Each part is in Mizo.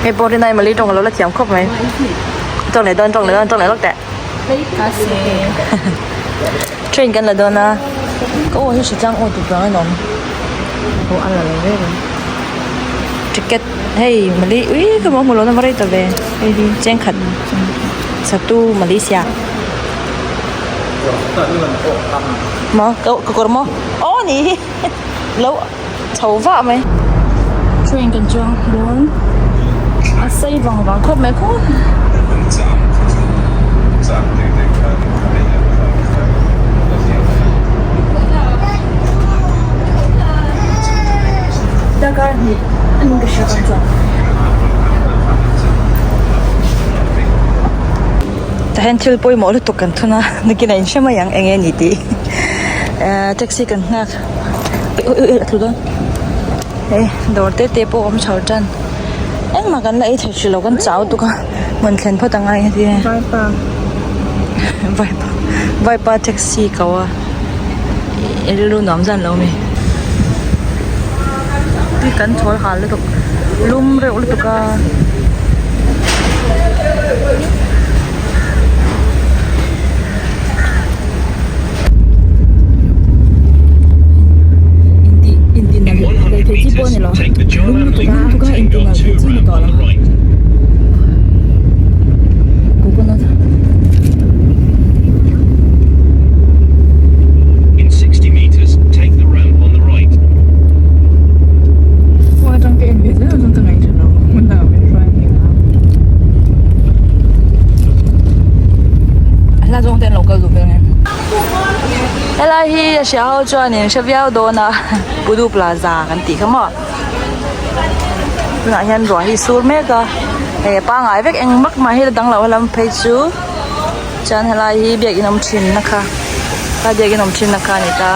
Hei pawh rinai Malay tawng alo la thiam khawp mai. Tawng leh dawn tawng leh dawn tawng leh lawk teh. Train kan la dawn a. Ka aw hi hre chang aw tih vang a awm. Aw a la lo ve reng. Ticket hei Malay ui ka hmu hmu lo na va rei ta ve. Hei hi chengkhat satu Malaysia. Maw ka kawr maw aw nih hi lo chho vah mai. Train kan chuang dawn a sei vang vang khawp mai khaw. Darkar hnih a ning ka hria kan chuan. Tah hian thil pawimawh lutuk kan thun a nakinah in hre mai ang eng nge ni tih ehh taxi kan nghak ui ui ui a tlu dawn hei dawr te te pawh a awm chho tan engmah kan la ei thei hrih lo kan chau tuk a hmun thlen phawt a ngai heti vaipa vaipa vaipa taxi ko a i rilru nuam zan lo mi tui kan thawl hal lutuk lum reuh lutuk a. A hla zawng te an lo kal duh vel nge. Helai hi a hria ho chuanin hre viau dawn a Pudu Plaza kan tih kha maw. Tunah hian ruah hi sur mek a hei a pangai vek eng vak mah hi la dang loh a lam phei chu chuan helai hi biakin awm thin na kha helai biakin awm thin na kha a ni ta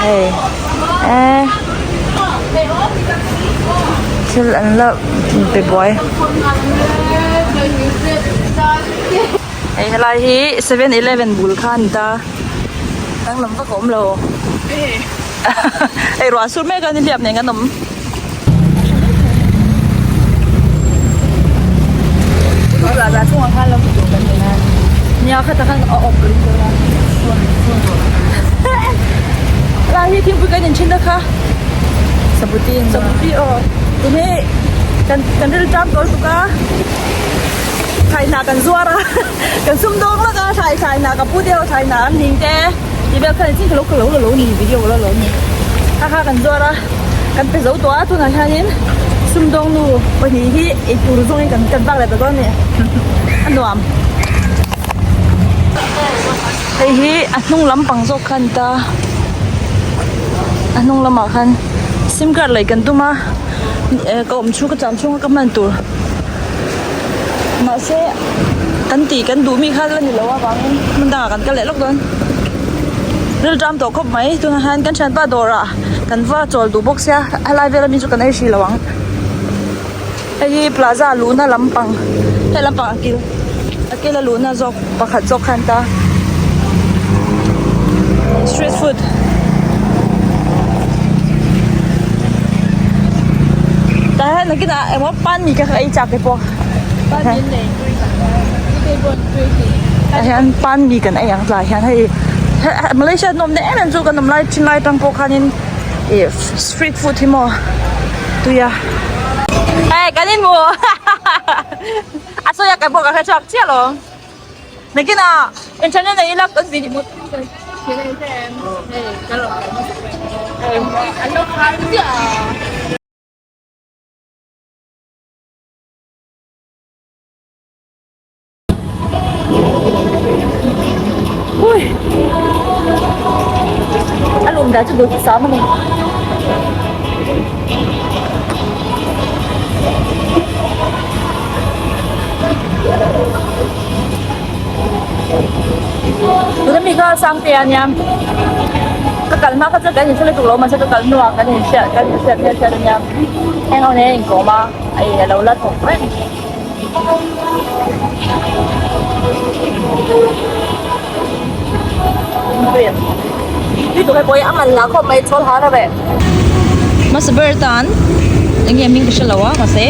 hei eee thil an la pe buai. Hei helai hi 7-eleven bul kha a ni ta danglam vak a awm lo. Hei ruah sur mek a ni hliap nen kan awm. Plaza chungah khan lo hmu tur kan nei a. Nia khatah khan a awm ka ring dawn a. Helai hi thingpui kan in thin na kha. Sabuti in Sabuti aw. Tun hi kan kan ril ṭam tawh lutuk a. Thlai hnah kan zuar a. Kan sum dawng lawk a thlai thlai hnah ka pu te ho thlai hnah an hling te tih vel khan engtin ka lo ka lo la lo ni video ka la lo ni kha kha kan zuar a kan pe zo tawh a tunah hianin sumdawng nu pahnih hi eitur zawngin kan kan vak leh ta dawn a ni a nuam hei hi a hnung lampang zawk kha a ni ta a hnung lamah khan sim card lei kan tum a ka awm chhung ka cham chhunga ka hman tur. Mahse kan tih kan duh mi kha la ni lo avangin hmun dangah kan kal leh lawk dawn. Ril ṭam tawh khawp mai tunah hian kan thianpa dawrah kan va chawl duh bawk sia helai vela mi chu kan ei hrih lo ang. Hei hi plaza luhna lampang hei lampang a kil a kila luhna zawk pakhat zawk kha a ni ta street food. Tah hian nakinah engmaw pan mi ka ei chak te pawh tah hian pan mi kan ei ang tlai hian hei Malaysia an awm na em em chu kan awm lai thin lai atang pawh khanin ih street food hi maw tui a hei kan inhmu a sawi a kan pawh ka hre chhuak chiah lo. Nakinah internet nei ila kan video Ui A lum dah chu duh sam a ni. Tuna mi kha Sangte a nia ka kal hma kha chuan kan inhre lutuk lo mahse ka kal hnuah kan inhriat kan inhriat hriat hriat a nia heng ho nen a inkawm a a in a lo la thawk reng. Tui tuk hei pawh hi a man lah khawp mai chhawl har a reh. Hmasa ber tan. Eng nge hming ka hre lo a mahse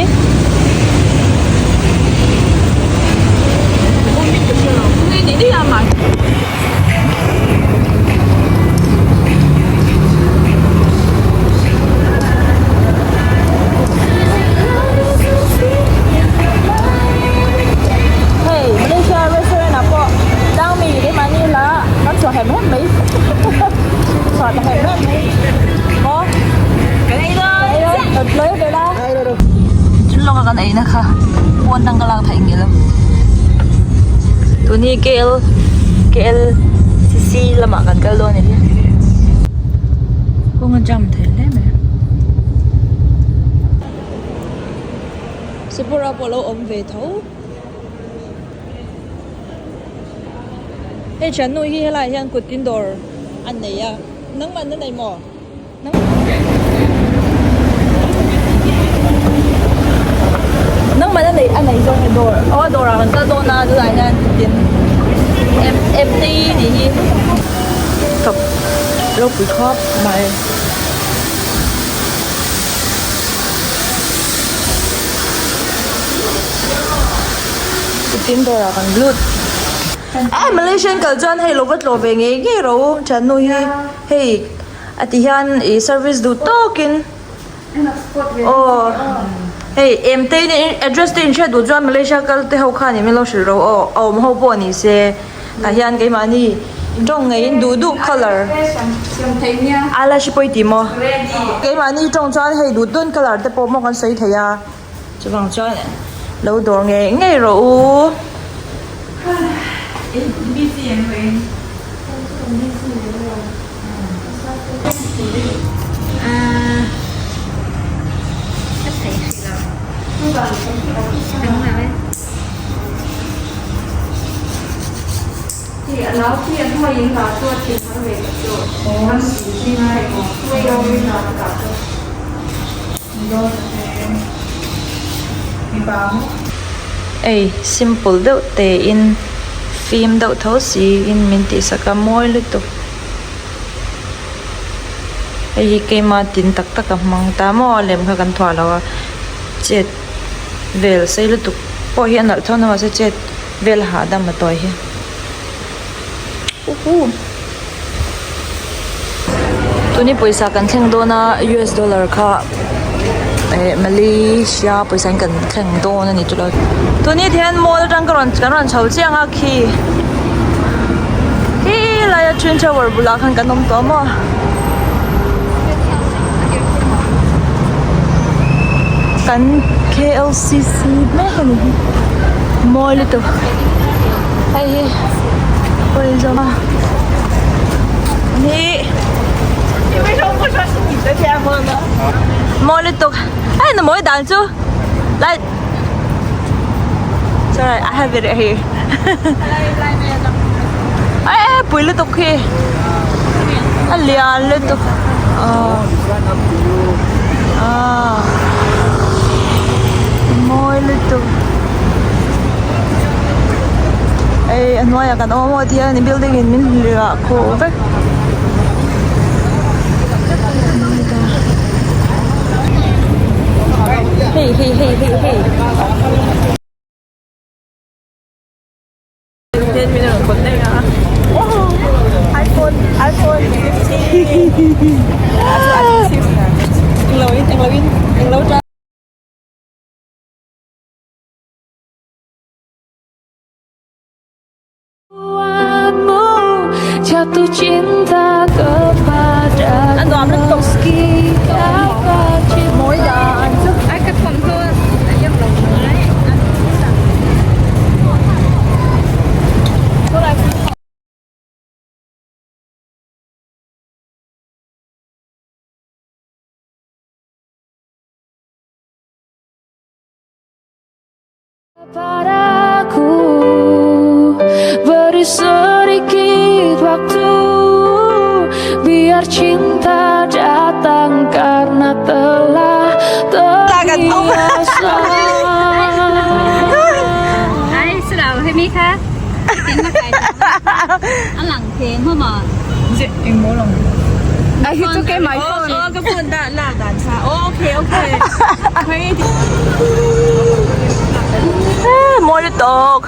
Hei Malaysia restaurant ah pawh tlangmi keimahni la kan chhuah hem hem mai chhuah ta hem hem mai maw kan ei dawn chiah kan ei dawn la thil lawng a kan ei na kha pawn tang ka lak theih ngei lo tun hi KL KL CC lamah kan kal dawn a ni kawng a jam thei hle mai. Sephora pawh a lo awm ve tho. Hei thiannu hi helaiah hian kut tin dawr a nei a, nangman a nei maw? Nangman a nei a nei zawk nge dawr aw a dawrah kan kal dawn a tunah hian kut tin em em tei tih hi tawp ropui khawp mai. Tin dawrah kan lut eh Malaysian kal chuan hei lo va tlawh ve ngei ngei rawh u thiannu hi hei a ti hian ih service duh tawkin aw hei em te in address te in hriat duh chuan Malaysia kal te ho khan in min lo hrilh rawh aw a awm ho pawh ni se tah hian keimahni tawng ngeiin duh duh colour eyelash hi pawi tih maw keimahni tawng chuan hei duh dun colour te pawh maw kan sawi thei a. Chuvang chuan lo dawr ngei ngei rawh u. Ei simple deuh te in fim deuh tho si in min tih sak a mawi lutuk hei hi keima tin tak tak a hmang ta maw a lem kha kan thuah lo a chet vel sei lutuk pawh hi a nalh tho na mahse chet vel hahdam a tawi hi. Tuni pawisa kan thleng dawn a US dollar kha eh Malaysia pawisa in kan thleng dawn a ni chu lo tuni ti hian mall atang ka rawn kan rawn chho chiang a khi khi laia twin tower bulah khan kan awm tawh maw. Kan K_L_C_C mek a ni hi mawi lutuk hei hi pawi zawm a ni mawi lutuk hei na mawi dan chu lai sorry I have it here e pui lutuk khi a lian lutuk ah mawi lutuk ei a hnuaiah kan awm a maw tihian building in min hliah khuh vek. Hei hei hei hei hei. Ten min rawn connect a. iPhone iPhone 15. Englo in englo in englo ta. Jatuh cinta An nuam kepadaku lutuk. Meski dapat cinta Mawi dan chu. Ai ka thawmhnaw a iang lo mai. Padaku beri sedikit waktu biar cinta datang karena telah terbiasa. 哎，是老黑米卡，点乜计？阿能甜好嘛？ He took my phone. Oh, ka phone dah la dan sa. Oh, okay, okay. Eh, mawi lutuk.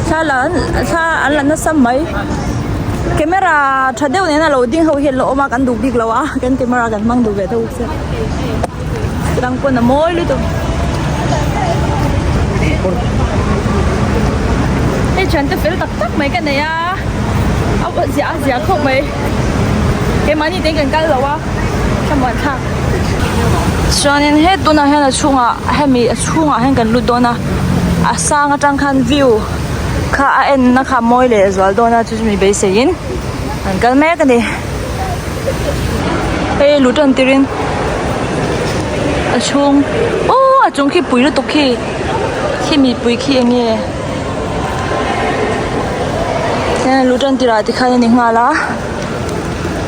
Thla la an thla an la nasa mai. Camera tha deuh nena lo ding ho hi an la awm a kan duh bik lo a kan camera kan hmang duh ve tho sia. Tang pawn a mawi lutuk. Hei thian te fel tak tak mai ka nei a a ziah a ziah khawp mai keimahni te kan kal lo a thlamuan thlak chuanin he tunah hian a chhungah hemi a chhungah hian kan lut dawn a a sang atang khan view kha a en na kha a mawi leh zual dawn a chu chu mi beiseiin an kal mek a ni. Hei lu tan tirin a chhung aww a chung khi pui lutuk khi khi mipui khi eng nge hian lu tan tirah tikhan a ni nghal a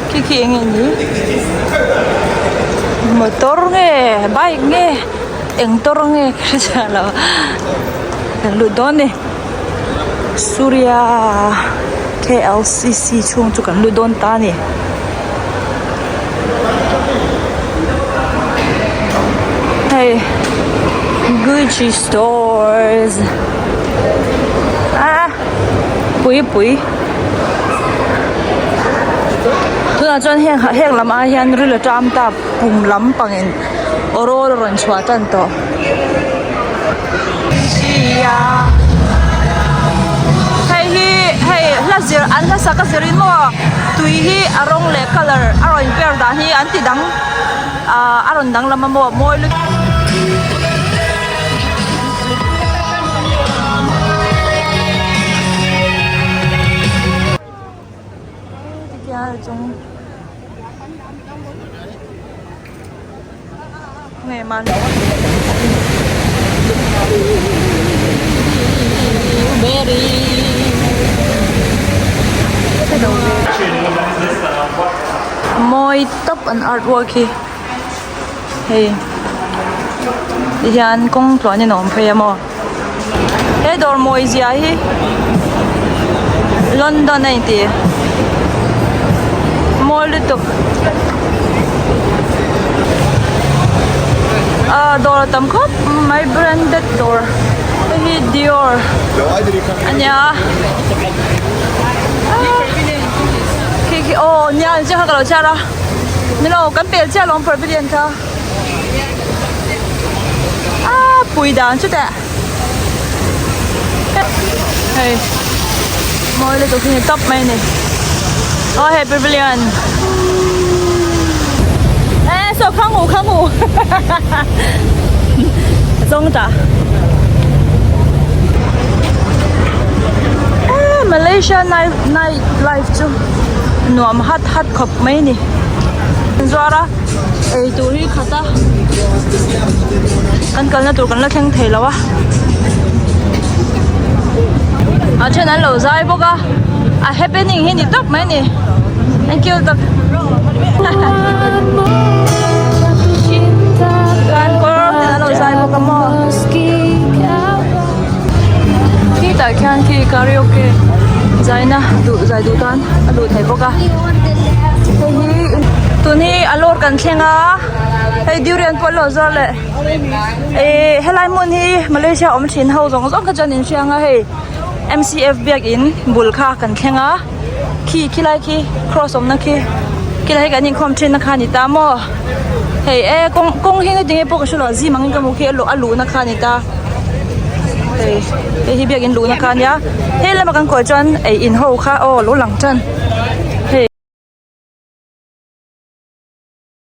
khi khi eng nge ni motor nge bike nge eng tor nge ka hre chiah lo kan lut dawn a ni. Surya K_L_C_C chhung chu kan lut dawn ta a ni. Hei Gucci stores ah pui pui tunah chuan heng heng lam ah hian ril a ṭam ta pum lampangin aw rawl a rawn chhuah tan tawh. Hei hi hei hla zir an hlasak a zirin maw tui hi a rawng leh colour a rawn per dan hi an ti dang ah a rawn danglam a maw mawi lutuk. Mawi tawp an art work hi hei ti hian kawng tluanin a awm phei a maw he dawr mawi zia hi London a inti mawi lutuk ah dawr a tam khawp mai branded dawr hei hi Dior a nia khi khi aw nia an ziak kha ka lo chhiar a ni lo kan pel chiah alawm pavilion kha. A pui dan chu teh hei mawi lutuk hi ni tawp mai a ni aw hei pavilion e saw kha ngu kha ngu zawng ta e Malaysia night night life chu nuam hat hat khawp mai a ni zuar a. Ei tur hi khat a kan kalna tur kan la thleng thei lo a a then an lo zai bawk a a happening hi ni tawp mai a ni thank you tak kan kawr ten an lo zai bawk a maw khi tah khian khi karaoke zaina duh zai duh tan a luh theih bawk a hei hi tun hi a lawr kan thleng a hei durian pawh an lo zuar leh ihh helai hmun hi Malaysia awm thin ho zawng zawng kha chuan in hria ang a hei M_C_F biakin bul kha kan thleng a khi khilai khi cross awmna khi khilai hi kan inkhawm thin na kha a ni ta maw hei e kawng kawng hi engtin nge pawh ka hre lo a zim angin ka hmu khi a luhna kha a ni ta. Hei hei hi biakin luhna kha a nia he lama kan kawih chuan ei in ho kha aw lo lang tan.